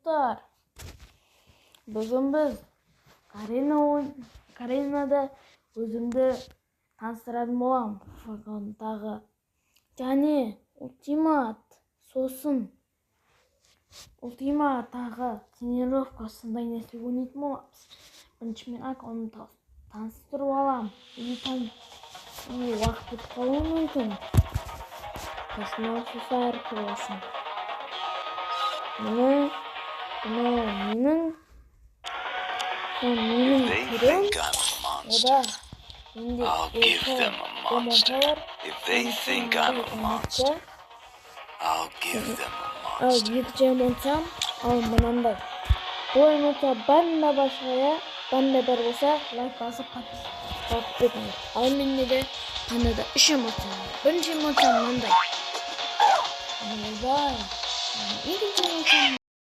Достар, бүгін біз Гарена Гаренада өзімді таныстыратын боламын. Фагондағы және ультимат, сосын ультима тағы тренировка, сондай нәрсе ойнайтын боламыз. Бірінші мен аккаунтымды таныстырып аламын. Или там уақыт өтіп қалуы мүмкін. Космос болсын. Міне, мынау менің түрім. Ода менде екі эмоция бар. Ал екінші эмоциям ал мынандай. Бұл эмоция бәрінде бар шығар, иә? Бәрінде бар болса, лайк басып, подписка етіңдер. Ал менде де пандада үш эмоция бар. Бірінші эмоциям мынандай. Ойбай. Екінші эмоциям